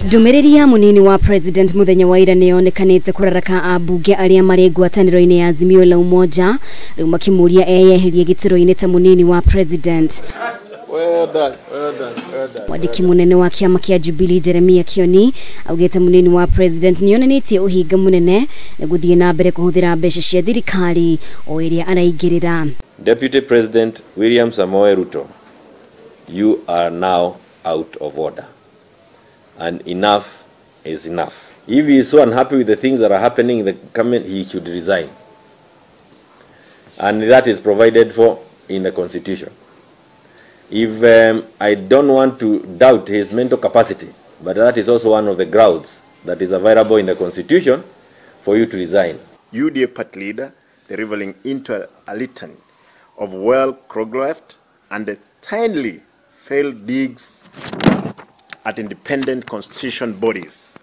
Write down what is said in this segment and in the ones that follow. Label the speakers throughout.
Speaker 1: Ndũmĩrĩri ya mũnini wa president mũthenya wa ira nĩyonekanĩte kũraraka ambunge arĩa marĩ ngwatanĩro-inĩ ya Azimio la Umoja, rĩu makĩmũria eyeherie gĩturwa-inĩ ta mũnini wa president.
Speaker 2: Well done, well done, well done.
Speaker 1: Mwandĩki mũnene wa kĩama kĩa Jubilee Jeremiah Kioni augĩte mũnini wa president nĩonanĩtie ũhinga mũnene na gũthiĩ na mbere kũhũthĩra mbeca cia thirikari o ĩrĩa araingĩrĩra.
Speaker 3: Deputy President William Samoei Ruto, you are now out of order. And enough is enough. If he is so unhappy with the things that are happening in the government, he should resign. And that is provided for in the Constitution. If I don't want to doubt his mental capacity, but that is also one of the grounds that is available in the Constitution for you to resign.
Speaker 4: UDA party leader delivering into a litany of well choreographed and thinly veiled digs at independent constitution bodies,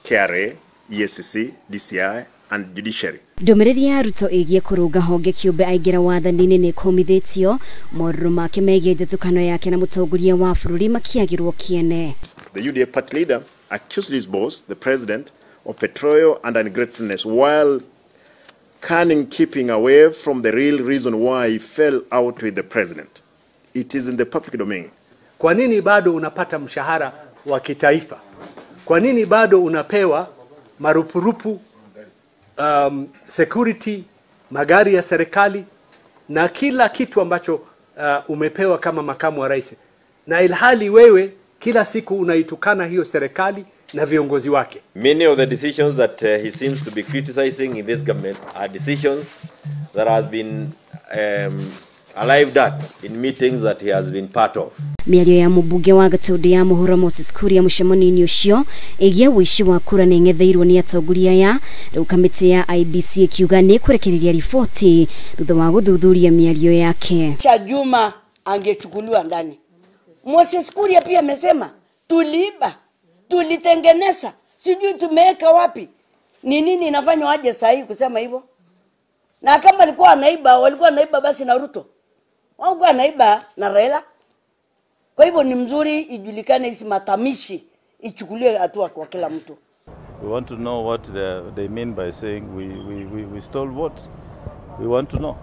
Speaker 4: KRA, EACC, DCI, and judiciary.
Speaker 1: Ndũmĩrĩri ya Ruto ĩgiĩ kũrũnga honge kĩũmbe aingĩra wathani-inĩ nĩ kũmithĩtio morũrũ make megiĩ njatũkano yake na mũtongoria wa bũrũri makĩagĩrwo kĩene.
Speaker 4: The UDA party leader accused his boss, the president, of betrayal and ungratefulness while cunning keeping away from the real reason why he fell out with the president. It is in the public domain.
Speaker 5: Kwa nini bado unapata mshahara wa kitaifa? Kwa nini bado unapewa marupurupu, security, magari ya serikali na kila kitu ambacho umepewa kama makamu wa rais, na ilhali wewe kila siku unaitukana hiyo serikali na viongozi wake?
Speaker 3: Many of the decisions that he seems to be criticizing in this government are decisions that have been arrived at in meetings that he has been part of.
Speaker 1: Mĩario ya mũmbunge wa Gatũndũ ya mũhuro Moses Kuria mũcemanio-inĩ ũcio ĩgiĩ ũici wa kura nĩ ĩng'etheirwo nĩ atongoria aya, rĩu kamĩtĩ ya IEBC ĩkiuga nĩ ĩkũrekereria riboti thutha wa gũthuthuria mĩario yake.
Speaker 6: Cha Juma angechukuliwa ndani. Moses Kuria pia amesema tuliiba, tulitengeneza, sijui tumeweka wapi. Ni nini inafanywa aje sahihi kusema hivyo? Na kama alikuwa anaiba, walikuwa anaiba basi na Ruto. Walikuwa anaiba na Raila. Kwa hivyo ni mzuri ijulikane hizi matamishi ichukuliwe hatua kwa kila mtu.
Speaker 7: We want to know what they mean by saying we stole votes. We want to know.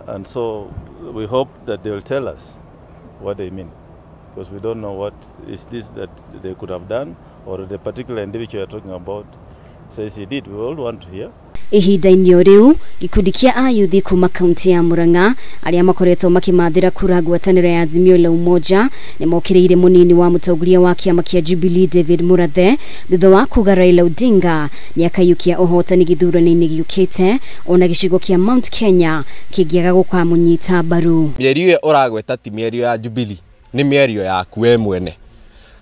Speaker 7: And so we hope that they will tell us what they mean, because we don't know what is this that they could have done, or the particular individual you're talking about says he did. We all want to hear.
Speaker 1: Ihinda-inĩ o rĩu, gĩkundi kĩa ayuthi kuma kaunti ya Murang'a arĩa makoretwo makĩmathĩra kura ngwatanĩro ya Azimio la Umoja nĩ mokĩrĩire mũnini wa mũtongoria wa kĩama kĩa Jubilee David Murathe thutha wa kuga Raila Odinga nĩ akaiyũkia ũhotani gĩthurano-inĩ gĩũkĩte ona gĩcigo kĩa Mount Kenya kĩngĩaga gũkamũnyita mbaru.
Speaker 8: Mĩario ĩyo ũragweta ti mĩario ya Jubilee, nĩ mĩario yaku we mwene,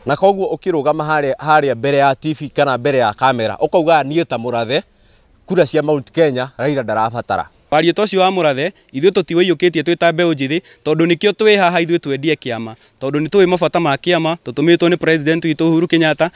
Speaker 8: na koguo ũkĩrũgama harĩa mbere ya TV kana mbere ya kamera ũkauga niĩ ta Murathe kura cia Mount Kenya Raila ndarabatara.
Speaker 9: Wario ta ũcio wa Murathe ithuĩ tũtiũiyũkĩtie twĩ ta mbeũ njĩthĩ, tondũ nĩkĩo twĩ haha ithuĩ twendie kĩama, tondũ nĩ tũĩ mabata ma kĩama, tũtũmĩtwo nĩ president witũ Uhuru Kenyatta.